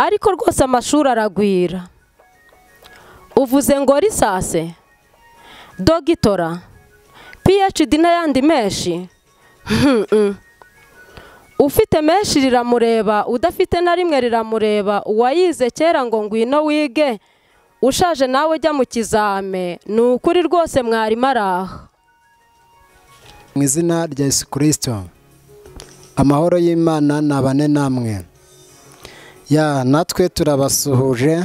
Ariko rwose amashuri aragwira. Uvuze ngo risase, dogitora, PhD n'ayandi menshi. Ufite menshi riramureba, udafite na rimwe riramureba. Uwayize kera ngo ngwino wige, ushaje nawe jya mu kizame. Ni ukuri rwose mwarimu araha. Mu izina rya Yesu Kristo, amahoro y'Imana nabane namwe. Ya natwe turabasuhuje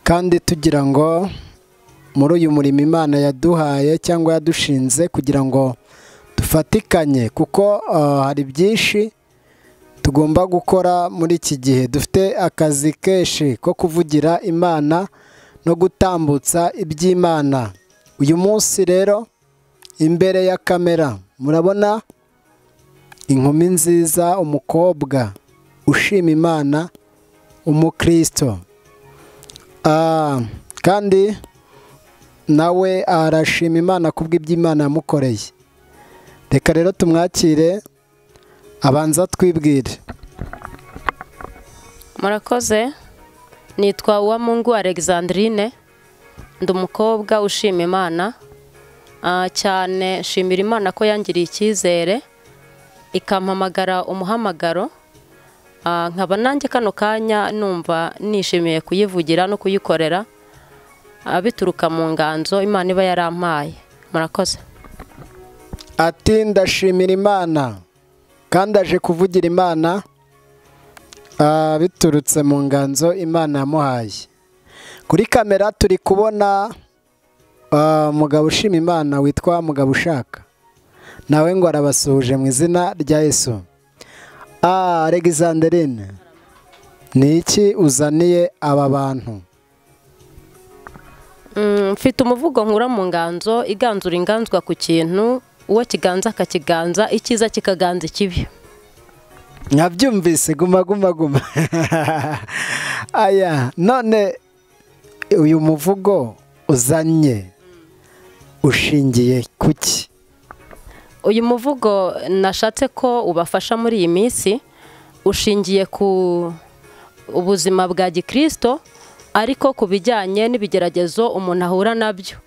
kandi tugira ngo muri uyu murimo Imana yaduhaye cyangwa yadushinze kugira ngo dufatikanye, kuko hari byinshi tugomba gukora muri iki gihe. Dufite akazi kenshi ko kuvugira Imana no gutambutsa iby'Imana. Uyu munsi rero imbere ya kamera murabona inkumi nziza, umukobwa ushima Imana, umukristo, kandi nawe arashima Imana kubw'iby'Imana yamukoreye. Reka rero tumwakire abanza twibwire. Murakoze, nitwa Uwamungu Alexandrine, ndi umukobwa ushima Imana cyane. Nshimira Imana ko yangiriye icyizere ikampamagara umuhamagaro, nkaba nanjye kano kanya numva nishimiye kuyivugira no kuyikorera bituruka mu nganzo Imana iba yarampaye. Murakoze. Ati ndashimira Imana kandi aje kuvugira Imana biturutse mu nganzo Imana yamuhaye. Kuri kamera turi kubona mugabo ushima Imana witwa Mugabo Ushaka, nawe ngo arabasuhuje mu izina rya Yesu. Alexandrine, ni iki uzaniye aba bantu? Mfite umuvugo nkura mu nganzo iganzura inganzwa ku kintu, uwo kiganza akakiganza, icyiza kikaganza ikibi. Nkabyumvise, guma guma guma. Aya, none uyu muvugo uzanye ushingiye kuki? Uyu muvugo nashatse ko ubafasha muri iyi minsi ushingiye ku ubuzima bwa gikristo, ariko ku bijyanye n'ibigeragezo umuntu ahura nabyo.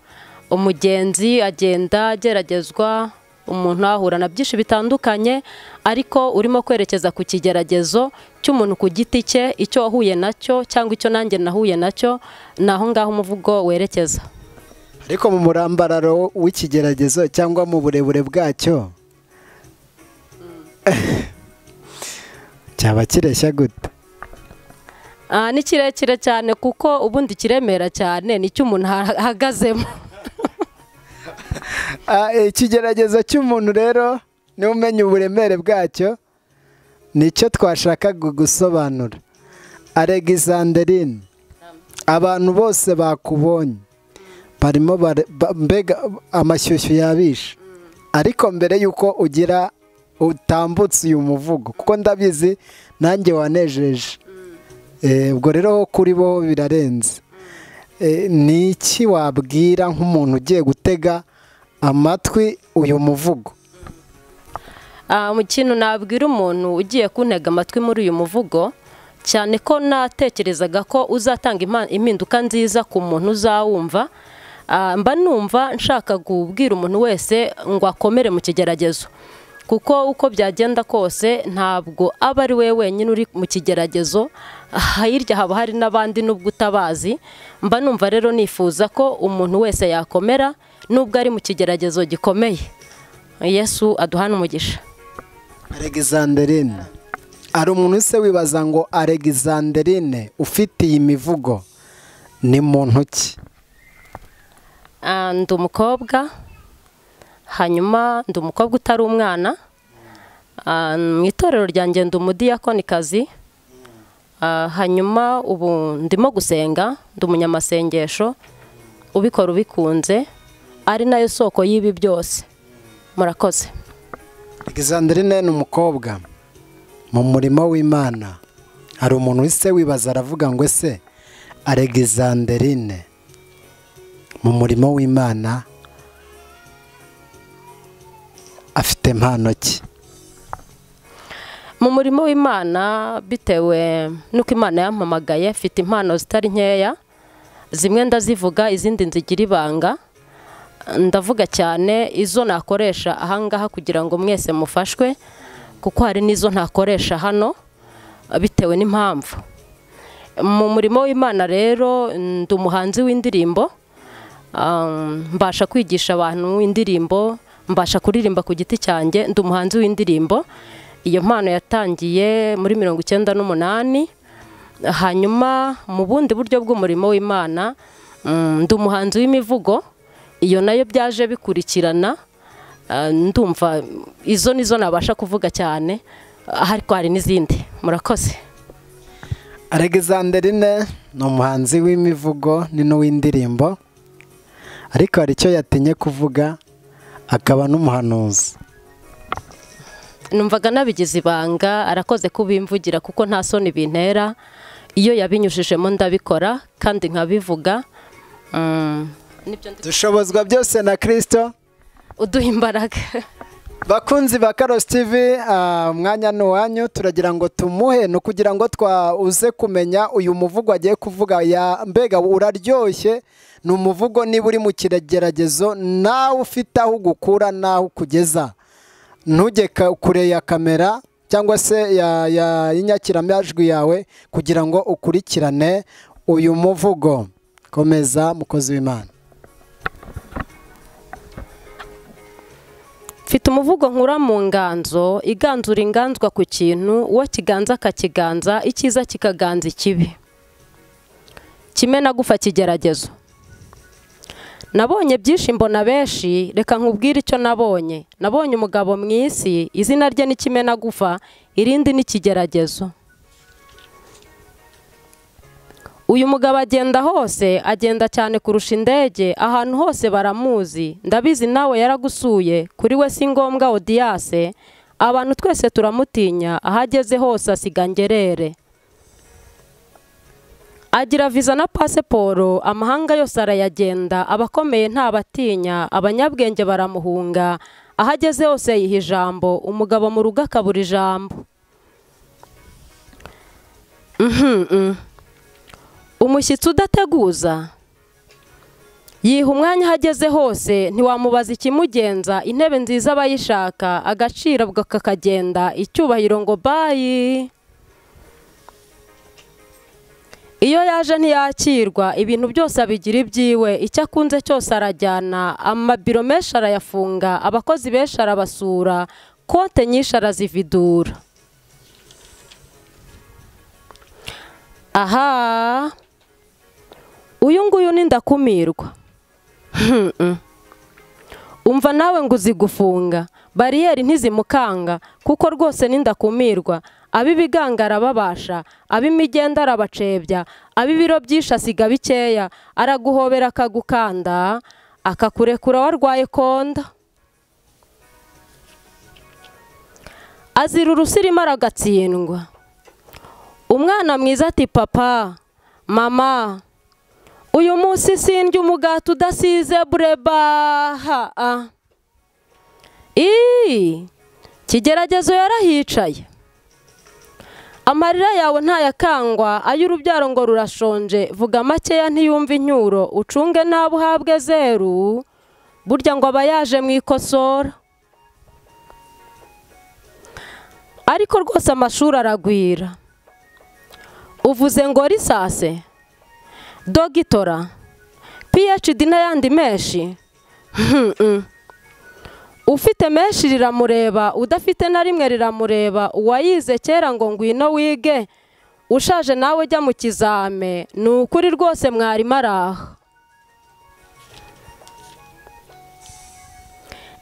Umugenzi agenda ageragezwa, umuntu ahura na byinshi bitandukanye, ariko urimo kwerekeza ku kigeragezo cy'umuntu ku giti cye, icyo wahuye nacyo cyangwa icyo nanjye nahuye nacyo, naho ngaho umuvugo werekeza. Ariko mu murambararo w'ikigeragezo cyangwa mu burebure bwacyo cyaba kireshya gute? Ni kirekire cyane, kuko ubundi kiremera cyane nicyo umuntu ahagazemo. Ikigeragezo cy'umuntu rero niwe umenya uburemere bwacyo, nicyo twashakaga gusobanura. Alexandrine, abantu bose bakubonye barimo mbega amashyushyu yabishe, ariko mbere yuko ugira utambutse uyu muvugo, kuko ndabizi nanjye wanejeje, ubwo rero kuri bo birarenze, ni iki wabwira nk'umuntu ugiye gutega amatwi uyu muvugo? Mu kintu nabwira umuntu ugiye kuntega amatwi muri uyu muvugo, cyane ko natekerezaga ko uzatanga impinduka nziza ku muntu uzawumva, mba numva nshaka kubwira umuntu wese ngo akomere mu kigeragezo, kuko uko byagenda kose ntabwo aba ari we wenyine uri mu kigeragezo, hirya haba hari n'abandi nubwo utabazi. Mba numva rero nifuza ko umuntu wese yakomera nubwo ari mu kigeragezo gikomeye. Yesu aduhana umugisha. Alexandrine, ari umuntu se wibaza ngo Alexandrine ufite iyi mivugo ni muntu ki? Ndi umukobwa, hanyuma ndi umukobwa utari umwana. Mu itorero ryanjye ndi umudiyakonikazi, hanyuma ubu ndimo gusenga, ndi umunyamasengesho ubikora ubikunze, ari nayo soko y'ibi byose. Murakoze. Alexandrine ni umukobwa mu murimo w'Imana. Hari umuntu wese wibaza aravuga ngo ese Alexandrine mu murimo w'Imana afite impano ki? Mu murimo w'Imana, bitewe nuko Imana yampamagaye, mfite impano zitari nkeya. Zimwe ndazivuga, izindi nzigira ibanga. Ndavuga cyane izo nakoresha ahangaha kugira ngo mwese mufashwe, kuko hari n'izo ntakoresha hano bitewe n'impamvu. Mu murimo w'Imana rero ndi umuhanzi w'indirimbo, mbasha kwigisha abantu indirimbo, mbasha kuririmba ku giti cyanjye, ndi umuhanzi w'indirimbo. Iyo mpano yatangiye muri 98. Hanyuma mu bundi buryo bw'umurimo w'Imana ndi umuhanzi w'imivugo, iyo nayo byaje bikurikirana. Ndumva izo nizo nabasha kuvuga cyane, ariko hari n'izindi. Murakoze. Alexanderine ni umuhanzi w'imivugo ni n'uw'indirimbo, ariko hari icyo yatinye kuvuga, akaba n'umuhanuzi. Numvaga nabigize ibanga, arakoze kubimvugira kuko nta soni bintera. Iyo yabinyujijemo ndabikora kandi nkabivuga. Dushobozwa byose na Kristo uduha imbaraga. Bakunzi ba Karosi TV, umwanya ni uwanyu, turagira ngo tumuhe no kugira ngo twauze kumenya uyu muvugo agiye kuvuga. Ya mbega uraryoshye, ni umuvugo niba uri mu kigeragezo nawe ufite aho ugukura naho ukugeza. Ntujye kure ya kamera cyangwa se ya inyakiramajwi yawe kugira ngo ukurikirane uyu muvugo. Komeza mukozi w'Imana. Mfite umuvugo nkura mu nganzo iganzura inganzwa ku kintu, uwo kiganza akakiganza, icyiza kikaganza ikibi, kimena gufa kigeragezo. Nabonye byinshi mbona benshi, reka nkubwire icyo nabonye. Nabonye umugabo mu isi, izina rye ni kimena gufa, irindi ni kigeragezo. Uyu mugabo agenda hose, agenda cyane kurusha indege, ahantu hose baramuzi. Ndabizi nawe yaragusuye, kuri we si ngombwa odiyase, abantu twese turamutinya, ahageze hose asiga ngerere. Agira visa na pasiporo, amahanga yose arayagenda, abakomeye ntabatinya, abanyabwenge baramuhunga, ahageze hose yiha ijambo, umugabo mu rugo akabura ijambo. Umushyitsi udateguza yiha umwanya ahageze hose, ntiwamubaza ikimugenza, intebe nziza abayishaka, agaciro kakagenda, icyubahiro ngo bayi. Iyo yaje ntiyakirwa, ibintu byose abigira ibyiwe, icyo akunze cyose arajyana, amabiro menshi arayafunga, abakozi benshi arabasura, konte nyinshi arazividura. Aha, uyu nguyu ni ndakumirwa. Umva nawe ngo uzigufunga, bariyeri ntizimukanga, kuko rwose ni ndakumirwa. Ab'ibiganga arababasha, ab'imigenda arabacebya, ab'ibiro byinshi asiga bikeya, araguhobera akagukanda, akakurekura warwaye konda. Azira urusirima aragatsindwa. Umwana mwiza ati papa, mama, uyu munsi sindya umugati udasize bureba. Kigeragezo yarahicaye. Amarira yawe ntayakangwa, ay'urubyaro ngo rurashonje, vuga makeya ntiyumva incyuro, ucunge nabi uhabwe zeru, burya ngo aba yaje mu ikosora. Ariko rwose amashuri aragwira. Uvuze ngo risase, dogitora, PhD n'ayandi menshi. Ufite menshi riramureba, udafite na rimwe riramureba, uwayize kera ngo ngwino wige, ushaje nawe jya mu kizame, ni ukuri rwose mwarimu araha.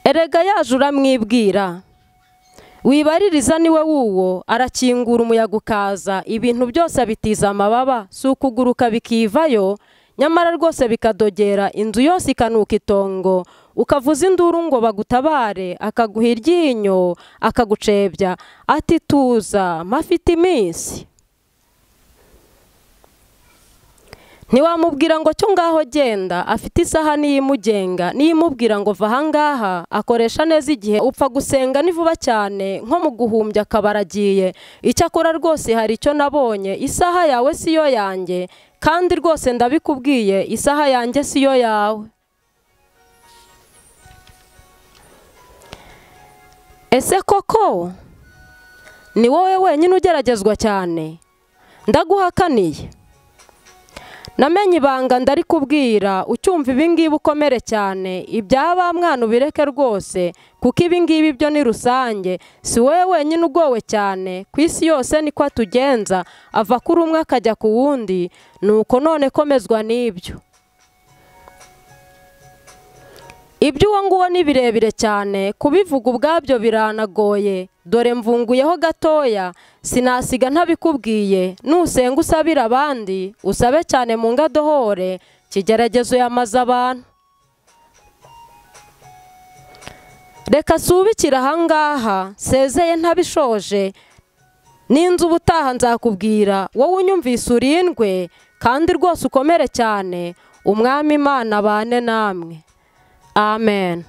Erega yaje uramwibwira, wibaririza niwe wuwo, arakingura umuyaga ukaza, ibintu byose abitiza amababa, si ukuguruka bikivayo, nyamara rwose bikadogera, inzu yose ikanuka itongo, ukavuza induru ngo bagutabare, akaguha iryinyo, akagucebya, ati tuza, mafite iminsi. Ntiwamubwira ngo cyo ngaho genda, afite isaha niyimugenga, niyimubwira ngo va ahangaha, akoresha neza igihe. Upfa gusenga ni vuba cyane, nko mu guhumbya akaba aragiye. Icyakora rwose hari icyo nabonye, isaha yawe si yo yanjye, kandi rwose ndabikubwiye, isaha yanjye si yo yawe. Ese koko ni wowe wenyine ugeragezwa cyane? Ndaguhakaniye. Namenye ibanga ndarikubwira, ucyumva ibingibi ukomere cyane, ibyaba mwana ubireke rwose, kuko ibingibi byo ni rusange. Si wowe wenyine ugowe cyane, ku isi yose niko atugenza, ava kuri umwe akajya ku wundi, nuko none komezwa n'ibyo. Ibyo uwo nguwo ni birebire cyane, kubivuga ubwabyo biranagoye. Dore mvunguyeho gatoya, sinasiga ntabikubwiye. Nusenga usabira abandi, usabe cyane mu ngadohore, kigeragezo yamaze abantu. Reka subikira ahangaha, nsezeye ntabishoje, n'inzu ubutaha nzakubwira, wowe unyumvise urindwe, kandi rwose ukomere cyane, Umwami Imana abane namwe. Amen.